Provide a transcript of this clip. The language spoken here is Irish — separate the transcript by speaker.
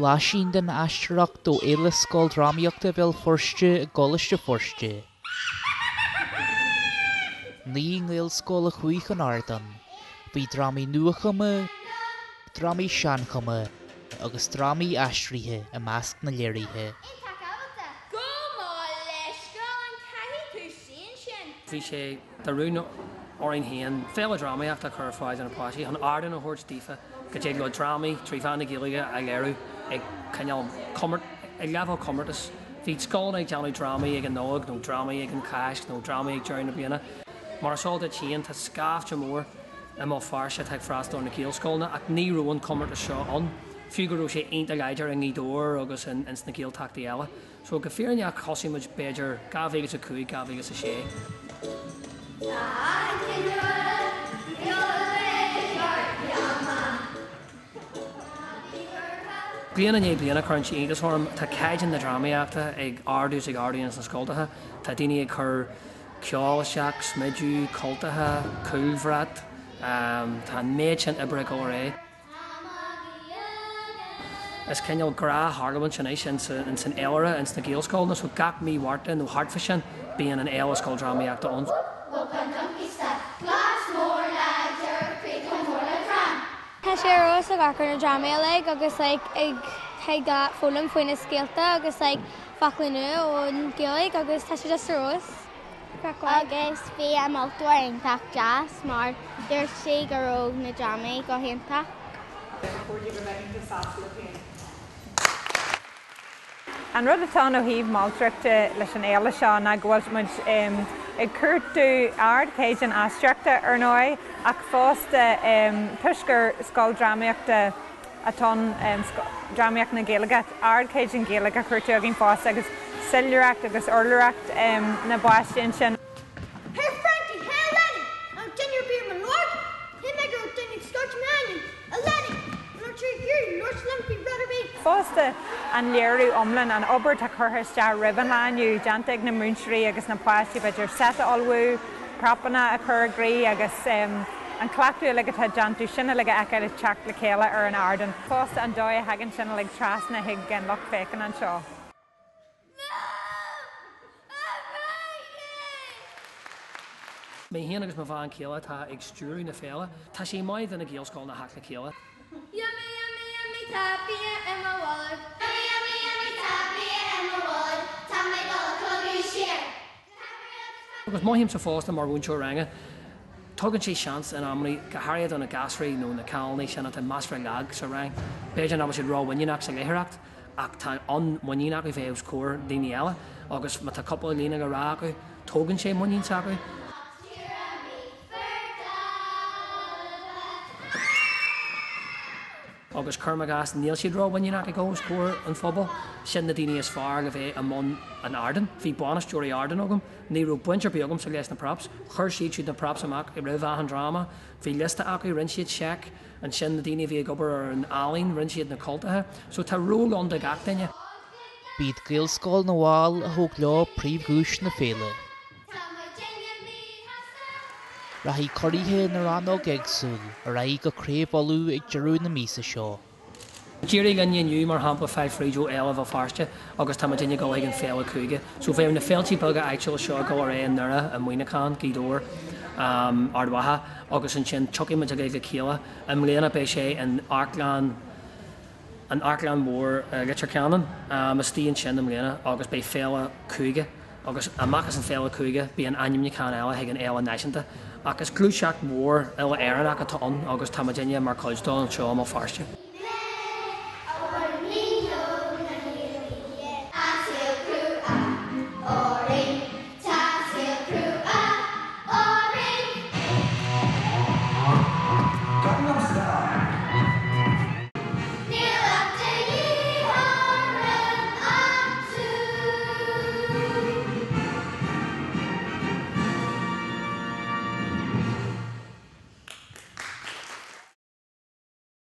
Speaker 1: Blaisín den aisteoireacht ó Fhéile Scoildrámaíochta Bhéal Feirste i gColáiste Feirste. 9 nGaelscoil a chuaigh chun ardáin. Bhí drámaí nuachumtha, drámaí seanchumtha agus drámaí aistrithe i measc na léirithe.
Speaker 2: Bhí sé de rún orainn féin féile drámaíochta a chur ar fáil do na páistí chun ardán a thabhairt daofa go dtig leo drámaí trí mheán na Gaeilge a léiriú ag cineál ag leibhéal comórtais. Bhí scoileanna ag déanamh drámaí ag an Nollaig nó drámaí ag an Cháisc nó drámaí ag deireadh na bliana. Mar is eol duit féin tá scaifte mór i mBéal Feirste atá ag freastal ar na Gaelscoileanna ach ní raibh an comórtas seo ann, fiú go raibh sé iontach láidir i nGaoth Dobhair agus ins na Gaeltachtaí eile. So go fírinneach thosaigh muid b'fhéidir 2005, 2006. Bliain i ndiaidh bliana cuireann sé iontas orm, tá caighdeán na drámaíochta ag ardú is ag ardú ins na scoltacha. Tá daoine ag cur ceol isteach, smidiú, cultacha, cúlbhrat, tá an méid sin oibre ag dul ar aghaidh. Is cineál gnáththarlúint anois ins an fhéilire ins na Gaelscoileanna so gach mí Mhárta nó thart fá sin bíonn an Fhéile Scoildrámaíochta ann.
Speaker 3: Tá sé ar fheabhas ag amharc ar na drámaí uilig agus like ag thig leat foghlaim faoi na scéalta agus like foclaí nua ón Ghaeilge agus tá sé just ar fheabhas.
Speaker 4: Agus bhí an moltóir iontach deas mar dúirt sí go raibh na drámaí go hiontach.
Speaker 5: An rud atá ann ó thaobh moltóireachta leis an fhéile seo ná go bhfuil muid ag cuartú ardchaighdeán aisteoireachta ar ndóigh ach fosta toisc gur scoil drámaíochta atá ann, drámaíocht na Gaeilge, ardchaighdeán Gaeilge á chuartú againn fosta agus soiléireacht agus urlabhracht na bpáistí ansin.
Speaker 6: Here Frankie, here Lenny, An raibh duine ar bith ar mo lorg? Shíl mé go raibh duine ag scoilt m'ainm, a Lenny! An raibh tú ag iarraidh labhairt liom faoi rud ar bith?
Speaker 5: Fosta, an léiriú iomlán, an obair atá curtha isteach roimh an lá inniu, déanta ag na múinteoirí agus na páistí, b'fhéidir seit a ullmhú, prapanna a chur i gcrích agus an cleachtadh uilig atá déanta, sin uilig a fheiceáil ag teacht le chéile ar an ardán. Fosta, an dóigh a thagann sin uilig trasna chuig an lucht féachana anseo.
Speaker 2: Mé féin agus mo bhean chéile atá ag stiúradh na féile. Tá sé maith do na Gaelscoileanna theacht le chéile.
Speaker 6: Yummy yummy yummy tá bia i mo bholg. Yummy yummy yummy tá bia i mo bholg tá mé ag dul a chodladh siar.
Speaker 2: Agus mothaímse fosta mar mhúinteoir ranga, tugann sé seans in amannaí, go háirithe do na gasraí nó na cailíní sin atá measartha lag sa rang, b'fhéidir nach bhfuil siad ró-mhuiníneach sa léitheoireacht, ach tá an-mhuinín acu bheith os comhair daoine eile agus má tá cúpla líne le rá acu, tógann sé muinín s'acu. Agus cuirim i gcás, níl siad ró-mhuiníneach ag dul os comhair an phobail, sin na daoine is fearr le bheith i mbun an ardáin. Bhí bainisteoirí ardáin agam, ní raibh baint ar bith agamsa leis na props, chuir siad siúd na props amach roimh achan dráma, bhí liosta acu, rinne siad seic, Ansin na daoine a bhí ag obair ar an ealaín, rinne siad na cultacha. So tá ról ann do gach duine.
Speaker 1: B'iad Gaelscoil na bhFál a thóg leo príomhdhuais na féile. Rachaidh curaithe na rannóg éagsúil ar aghaidh go Craobh Uladh ag deireadh na míosa seo.
Speaker 2: D'éirigh linne inniu, mar shampla, fáil fríd ó Fhéile Bhéal Feirste agus tá muidinne ag dul chuig an Féile Cúige. So bheadh na féiltí beaga áitiúla seo ag dul ar aghaidh i nDoire, i Muineachán, Gaoth Dobhair, Ard Mhacha agus ansin tiocfaidh muid uilig le chéile. I mbliana beidh sé in Amharclann, an Amharclann Mhór i Leitir Ceanainn, istigh ansin i mbliana agus beidh Féile Cúige agus amach as an Féile Cúige bíonn ainmniúchán eile chuig an Fhéile Náisiúnta. Ach is gluaiseacht mhór uile-Éireannach atá ann agus tá muidinne mar chuid dó anseo i mBéal Feirste.